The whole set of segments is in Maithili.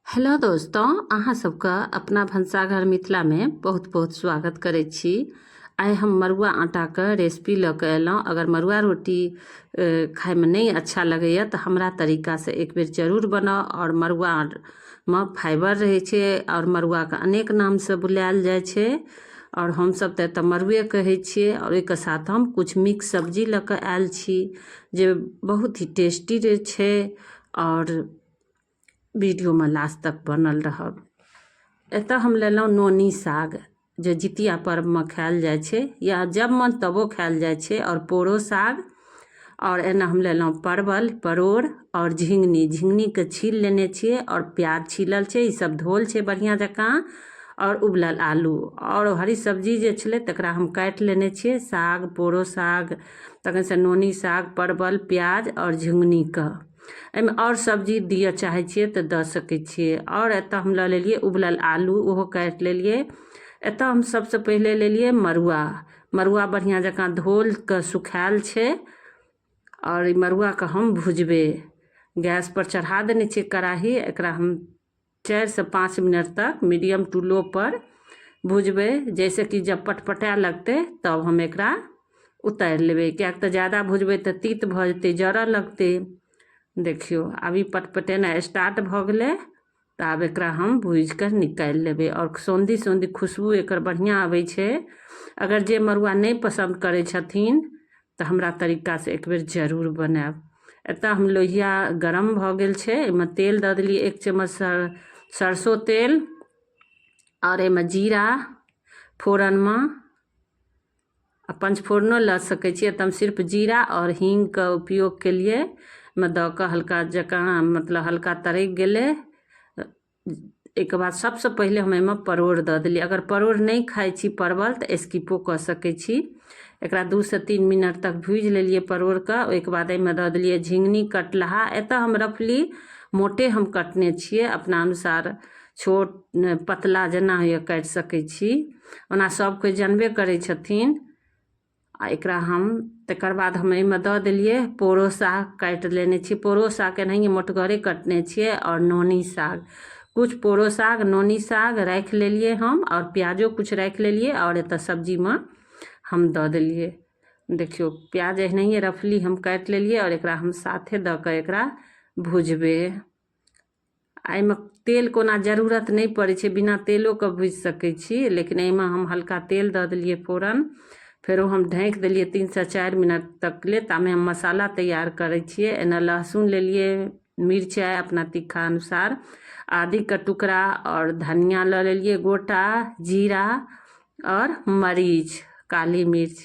हेलो दोस्तों, अहाँ सबके अपना भनसाघर मिथिलामे बहुत बहुत स्वागत करै छी। आइ हम मड़ुआ आटाके रेसिपी लऽ कऽ अयलहुँ। अगर मड़ुआ रोटी खाइमे नहि अच्छा लगैए तऽ हमरा तरीकासँ एक बेर जरूर बनाउ। आओर मड़ुआमे फाइबर रहै छै आओर मड़ुआके अनेक नामसँ बुलायल जाइ छै आओर हमसब तऽ एतऽ मड़ुए कहै छियै। आओर ओहिके साथ हम किछु मिक्स सब्जी लऽ कऽ आयल छी जे बहुत ही टेस्टी छै आओर वीडियोमे लास्ट तक बनल रहब। एतऽ हम लेलहुँ नोनी साग जे जितिया पर्वमे खायल जाइ छै या जब मन तबो खायल जाइ छै, आओर पोरो साग। आओर एना हम लेलहुँ परवल, परोड़ आओर झिङ्गनी। झिङ्गनीके छील लेने छियै आओर प्याज छीलल छै, ई सब धोल छै बढ़िआँ जकाँ, आओर उबलल आलू आओर हरी सब्जी जे छलै तकरा हम काटि लेने छियै। साग, पोरो साग, तखनसँ नोनी साग, परवल, प्याज आओर झिङ्गनीके। एहिमे आओर सब्जी दिअ चाहै छियै तऽ दऽ सकै छियै। आओर एतऽ हम लऽ लेलियै उबलल आलू, ओहो काटि लेलियै। एतऽ हम सबसँ पहिले लेलियै मड़ुआ। मड़ुआ बढ़िआँ जकाँ धोल कऽ सुखायल छै आओर ई मड़ुआके हम भुजबै। गैसपर चढ़ा देने छियै कड़ाही। एकरा हम 4 से 5 मिनट तक मीडियम टू लो पर भुजबै, जैसे कि जब पटपटाए लगतै तब हम एकरा उतारि लेबै, किएक तऽ ज्यादा भुजबै तऽ तीत भऽ जेतै, जरऽ लगतै। देखियौ, आब ई पटपटेनाइ स्टार्ट भऽ गेलै तऽ आब एकरा हम भूजि कऽ निकालि लेबै। आओर सौंधी सौंधी खुशबू एकर बढ़िआँ आबै छै। अगर जे मड़ुआ नहि पसन्द करै छथिन तऽ हमरा तरीकासँ एक बेर जरूर बनायब। एतऽ हम लोहिया गरम भऽ गेल छै, एहिमे तेल दऽ देलियै 1 चम्मच सरसो तेल आओर एहिमे जीरा फोरनमे आ पञ्चफोरनो लऽ सकै छियै। तऽ हम सिर्फ जीरा आओर हीङ्गके उपयोग केलियै। एहिमे दऽ कऽ हल्का जकाँ, मतलब हल्का तड़कि गेलै। एहिके बाद सबसँ पहिले हम एहिमे परोड़ दऽ देलियै। अगर परोड़ नहि खाइ छी, परवल, तऽ स्किपो कऽ सकै छी। एकरा 2 से 3 मिनट तक भूजि लेलियै परोड़के। ओहिके बाद एहिमे दऽ देलियै झिङ्गनी कटलहा। एतऽ हम रफली मोटे हम कटने छियै, अपना अनुसार छोट पतला जेना होइए काटि सकै छी। ओना सब कोइ जानबे करै छथिन। आ एकरा हम तकर बाद हम एहिमे दऽ देलियै पोरो साग। काटि लेने छी पोरो साग, एनाहिए मोटगरे कटने छियै, आओर नोनी साग। किछु पोरो साग, नोनी साग राखि लेलियै हम आओर प्याजो किछु राखि लेलियै आओर एतऽ सब्जीमे हम दऽ देलियै। देखियौ, प्याज एनाहिए रफली हम काटि लेलियै आओर एकरा हम साथे दऽ कऽ एकरा भुजबै। एहिमे तेल कोना जरूरत नहि पड़ै छै, बिना तेलोके भूजि सकै छी, लेकिन एहिमे हम हल्का तेल दऽ देलियै फोरन। फेरो हम ढाँकि देलियै 3 से 4 मिनट तक ले। तामे हम मसाला तैयार करै छियै। एना लहसुन लेलियै, मिरचाइ अपना तीखा अनुसार, आदीके टुकड़ा आओर धनिया लऽ लेलियै गोटा, जीरा आओर मरीच, काली मिर्च।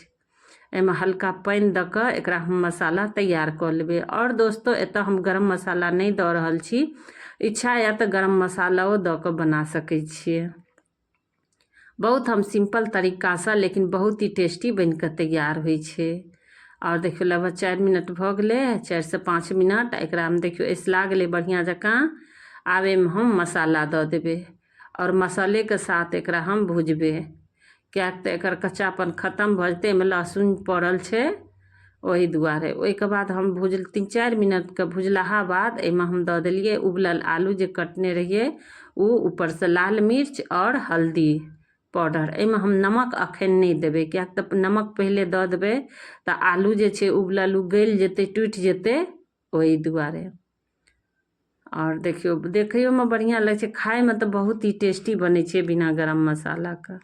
एहिमे हल्का पानि दऽ कऽ एकरा हम मसाला तैयार कऽ लेबै। आओर दोस्तो, एतऽ हम गरम मसाला नहि दऽ रहल छी। इच्छा यऽ तऽ गरम मसालो दऽ कऽ बना सकै छियै। बहुत हम सिम्पल तरीकासँ, लेकिन बहुत ही टेस्टी बनि कऽ तैयार होइ छै। आओर देखियौ, लगभग 4 मिनट भऽ गेलै, 4 से 5 मिनट। एकरामे देखियौ, ऐसला गेलै बढ़िआँ जकाँ। आब एहिमे हम मसाला दऽ देबै आओर मसालेके साथ एकरा हम भुजबै, किएक तऽ एकर कच्चापन खतम भऽ जेतै। एहिमे लहसुन पड़ल छै, ओहि दुआरे। ओहिके बाद हम भुज 3-4 मिनटके भुजलाहा बाद एहिमे हम दऽ देलियै उबलल आलू जे कटने रहियै ओ, ऊपरसँ लाल मिर्च आओर हल्दी पाउडर। एहिमे हम नमक अखन नहि देबै, किएक तऽ नमक पहिले दऽ देबै तऽ आलू जे छै उबलल ओ गलि जेतै, टूटि जेतै, ओहि दुआरे। आओर देखियौ, देखैयोमे बढ़िआँ लगै छै, खायमे तऽ बहुत ही टेस्टी बनै छै बिना गरम मसालाके।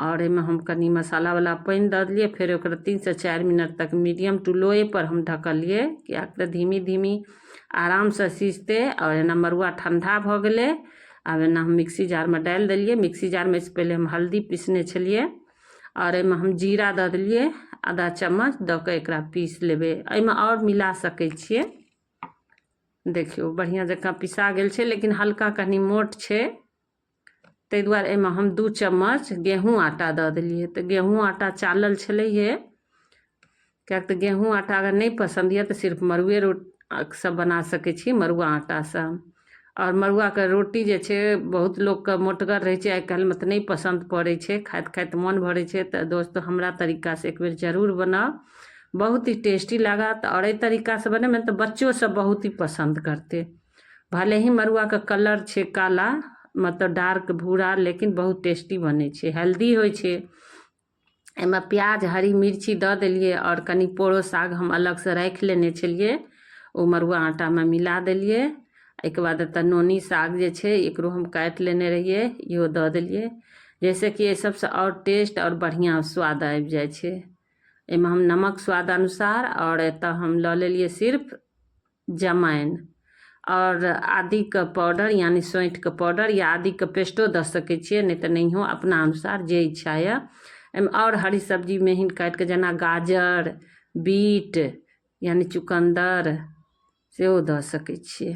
आओर एहिमे हम कनि मसालावला पानि दऽ देलियै। फेर ओकरा 3 से 4 मिनट तक मीडियम टू लोए पर हम ढकलियै, किएक तऽ धीमी धीमी आरामसँ सिझतै। आओर एना मड़ुआ ठण्डा भऽ गेलै। आब एना हम मिक्सी जारमे डालि देलियै। मिक्सी जारमे एहिसँ पहिले हम हल्दी पिसने छलियै आओर एहिमे हम जीरा दऽ देलियै आधा चम्मच। दऽ कऽ एकरा पीस लेबै। एहिमे आओर मिला सकै छियै। देखियौ, बढ़िआँ जकाँ पिसा गेल छै, लेकिन हल्का कनि मोट छै। ताहि दुआरे एहिमे हम 2 चम्मच गेहूँ आटा दऽ देलियै। तऽ गेहूँ आटा चालल छलैहे, किएक तऽ गेहूँ आटा अगर नहि पसन्द यऽ तऽ सिर्फ मड़ुए रोटीसँ बना सकै छी, मड़ुआ आटासँ। आओर मड़ुआके रोटी जे छै, बहुत लोकके मोटगर रहै छै आइ काल्हिमे, तऽ नहि पसन्द पड़ै छै, खाइत खाइत मोन भरै छै। तऽ दोस्त, हमरा तरीकासँ एक बेर जरूर बनाउ, बहुत ही टेस्टी लागत। आओर एहि तरीकासँ बनेबै तऽ बच्चो सब बहुत ही पसन्द करतै। भले ही मड़ुआके कलर छै काला, मतलब डार्क भूरा, लेकिन बहुत टेस्टी बनै छै, हेल्दी होइ छै। एहिमे प्याज हरी मिर्ची दऽ देलियै आओर कनि पोरो साग हम अलगसँ राखि लेने छलियै, ओ मड़ुआ आटामे मिला देलियै। एहिके बाद एतऽ नोनी साग जे छै एकरो हम काटि लेने रहियै, इहो दऽ देलियै, जाहिसँ कि एहि सबसँ आओर टेस्ट आओर बढ़िआँ स्वाद आबि जाइ छै। एहिमे हम नमक स्वाद अनुसार, आओर एतऽ हम लऽ लेलियै सिर्फ जमाइन आओर आदीके पाउडर, यानी सौंठके पाउडर या आदीके पेस्टो दऽ सकै छियै, नहि तऽ नहियो, अपना अनुसार जे इच्छा यऽ। एहिमे आओर हरी सब्जी मेहीन काटिके जेना गाजर, बीट यानी चुकन्दर सेहो दऽ सकै छियै,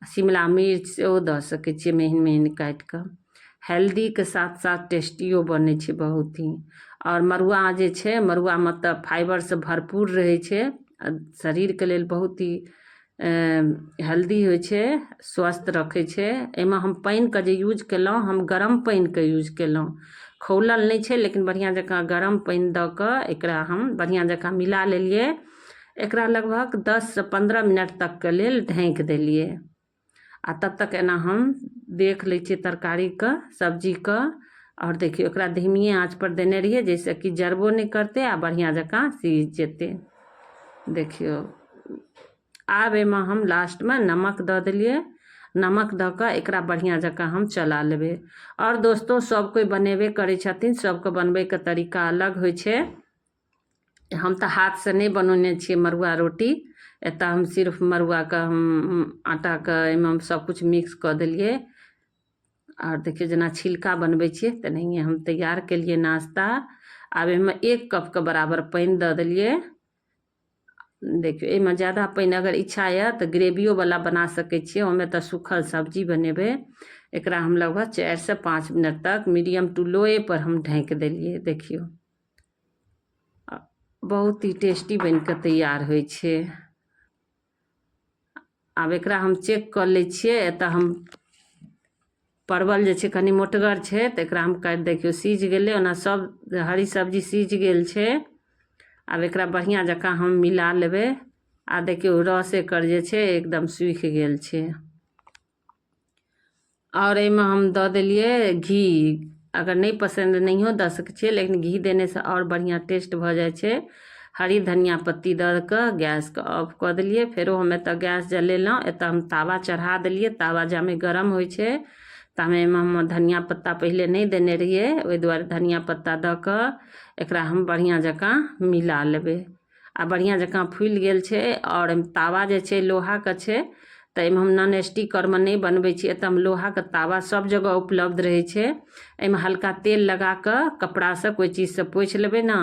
शिमला मिर्च सेहो दऽ सकै छियै मेहीन मेहीन काटिकऽ। हेल्दीके साथ साथ टेस्टियो बनै छै बहुत ही। आओर मड़ुआ जे छै, मड़ुआमे तऽ फाइबरसँ भरपूर रहै छै, शरीरके लेल बहुत ही हेल्दी होइ छै, स्वस्थ रखै छै। एहिमे हम पानिके जे यूज केलहुँ, हम गरम पानिके यूज केलहुँ, खौलल नहि छै, लेकिन बढ़िआँ जकाँ गरम पानि दऽ कऽ एकरा हम बढ़िआँ जकाँ मिला लेलियै। एकरा लगभग 10 से 15 मिनट तकके लेल ढाँकि देलियै आ तब तक एना हम देख लै छियै तरकारीके, सब्जीके। आओर देखियौ, एकरा धीमिए आँचपर देने रहियै, जाहिसँ कि जरबो नहि करतै आ बढ़िआँ जकाँ सीझ जेतै। देखियौ, आब एहिमे हम लास्टमे नमक दऽ देलियै। नमक दऽ कऽ एकरा बढ़िआँ जकाँ हम चला लेबै। आओर दोस्तो, सब कोइ बनेबे करै छथिन, सबके बनबैके तरीका अलग होइ छै। हम तऽ हाथसँ नहि बनौने छियै मड़ुआ रोटी। एतऽ हम सिर्फ मड़ुआके हम आटाके एहिमे हम सबकिछु मिक्स कऽ देलियै। आओर देखियौ, जेना छिलका बनबै छियै तेनाहिए हम तैयार केलियै नाश्ता। आब एहिमे 1 कपके बराबर पानि दऽ देलियै। देखियौ, एहिमे ज्यादा पानि अगर इच्छा यऽ तऽ ग्रेवियोवला बना सकै छियै, ओहिमे तऽ सूखल सब्जी बनेबै। एकरा हम लगभग 4 से 5 मिनट तक मीडियम टू लोए पर हम ढाँकि देलियै। देखियौ, बहुत ही टेस्टी बनि कऽ तैयार होइ छै। आब एकरा हम चेक कऽ लै छियै। एतऽ हम परवल जे छै कनि मोटगर छै, तऽ एकरा हम काटि, देखियौ सीझ गेलै। ओना सब हरी सब्जी सीझ गेल छै। आब एकरा बढ़िआँ जकाँ हम मिला लेबै। आ देखियौ, रस एकर जे छै एकदम सूखि गेल छै। आओर एहिमे हम दऽ देलियै घी। अगर नहि पसन्द, नहियो दऽ सकै छियै, लेकिन घी देनेसँ आओर बढ़िआँ टेस्ट भऽ जाइ छै। हरी धनिया पत्ती दऽ कऽ गैसके ऑफ कऽ देलियै। फेरो हम एतऽ गैस जलेलहुँ, एतऽ हम तावा चढ़ा देलियै। तावा जामे गरम होइ छै तामे एहिमे हम धनिया पत्ता पहिले नहि देने रहियै, ओहि दुआरे धनिया पत्ता दऽ कऽ एकरा हम बढ़िआँ जकाँ मिला लेबै। आ बढ़िआँ जकाँ फुलि गेल छै। आओर एहिमे तावा जे छै लोहाके छै, तऽ एहिमे हम नॉन स्टिकरमे नहि बनबै छी। एतऽ हम लोहाके तावा सब जगह उपलब्ध रहै छै। एहिमे हल्का तेल लगाकऽ कपड़ासँ कोइ चीजसँ पोछि लेबै ने,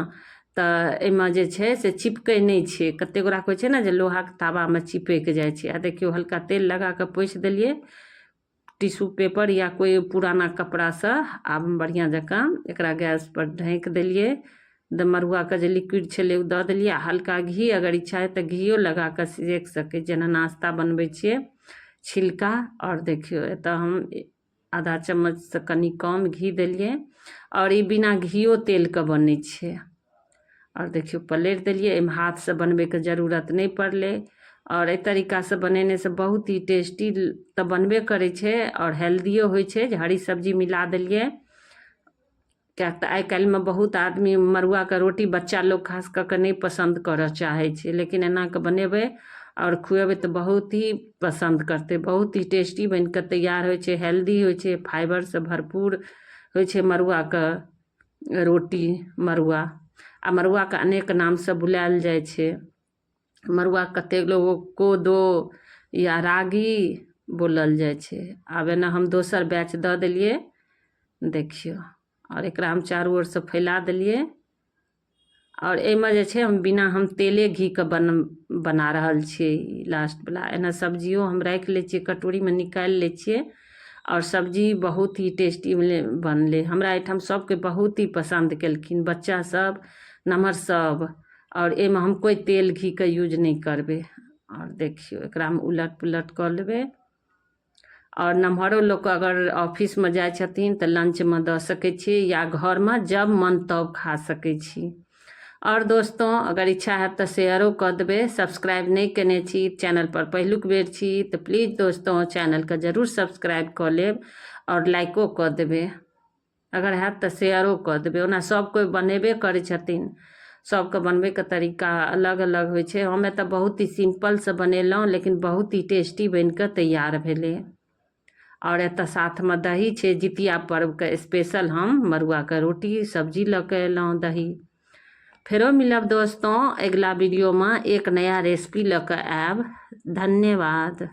तऽ एहिमे जे छै से चिपकै नहि छै। कतेक गोटाके होइ छै ने जे लोहाके तावामे चिपकि जाइ छै। आ देखियौ, हल्का तेल लगाकऽ पोछि देलियै टिश्यू पेपर या कोइ पुराना कपड़ासँ। आब हम बढ़िआँ जकाँ एकरा गैसपर ढाँकि देलियै। मड़ुआके जे लिक्विड छलै ओ दऽ देलियै आ हल्का घी, अगर इच्छा हइ तऽ घियो लगा कऽ सेक सकै, जेना नाश्ता बनबै छियै छिलका। आओर देखियौ, एतऽ हम आधा चम्मचसँ कनि कम घी देलियै। आओर ई बिना घियो तेलके बनै छै। आओर देखियौ, पलटि देलियै। एहिमे हाथसँ बनबैके जरूरत नहि पड़लै। आओर एहि तरीकासँ बनेनेसँ बहुत ही टेस्टी तऽ बनबे करै छै आओर हेल्दियो होइ छै, जे हरी सब्जी मिला देलियै। किएक तऽ आइ काल्हिमे बहुत आदमी मड़ुआके रोटी, बच्चा लोग खास कऽ कऽ, नहि पसन्द करऽ चाहै छै, लेकिन एना कऽ बनेबै आओर खुएबै तऽ बहुत ही पसन्द करतै। बहुत ही टेस्टी बनि कऽ तैयार होइ छै, हेल्दी होइ छै, फाइबरसँ भरपूर होइ छै मड़ुआके रोटी। मड़ुआ आ मड़ुआके अनेक नामसँ बुलायल जाइ छै। मड़ुआ कतेक लोग कोदो या रागी बोलल जाइ छै। आब एना हम दोसर बैच दऽ देलियै। देखियौ, आओर एकरा हम चारू ओरसँ फैला देलियै। आओर एहिमे जे छै हम बिना हम तेले घीके बना रहल छियै ई लास्टवला। एना सब्जियो हम राखि लै छियै, कटोरीमे निकालि लै छियै। आओर सब्जी बहुत ही टेस्टी बनलै। हमरा एहिठाम सबके बहुत ही पसन्द केलखिन, बच्चा सब, नमहर सब। आओर एहिमे हम कोइ तेल घीके यूज नहि करबै। आओर देखियौ, एकरा हम उलट पुलट कऽ लेबै। आओर नमहरो लोकके अगर ऑफिसमे जाइ छथिन तऽ लंचमे दऽ सकै छी या घरमे जब मन तब खा सकै छी। आओर दोस्तों, अगर इच्छा हैत तऽ शेयरो कऽ देबै। सब्सक्राइब नहि केने छी, चैनल पर पहिलुक बेर छी, तऽ प्लीज दोस्तों, चैनलके जरूर सब्सक्राइब कऽ लेब आओर लाइको कऽ देबै। अगर हैत तऽ शेयरो कऽ देबै। ओना सभ कोइ बनेबे करै छथिन, सभके बनबैके तरीका अलग अलग होइ छै। हम एतऽ बहुत ही सिम्पलसँ बनेलहुँ, लेकिन बहुत ही टेस्टी बनि कऽ तैयार भेलै। आओर एतऽ साथमे दही छै। जितिया पर्वके स्पेशल हम मड़ुआके रोटी सब्जी लऽ कऽ एलहुँ, दही। फेरो मिलब दोस्तों अगिला वीडियोमे, एक नया रेसिपी लऽ कऽ आयब। धन्यवाद।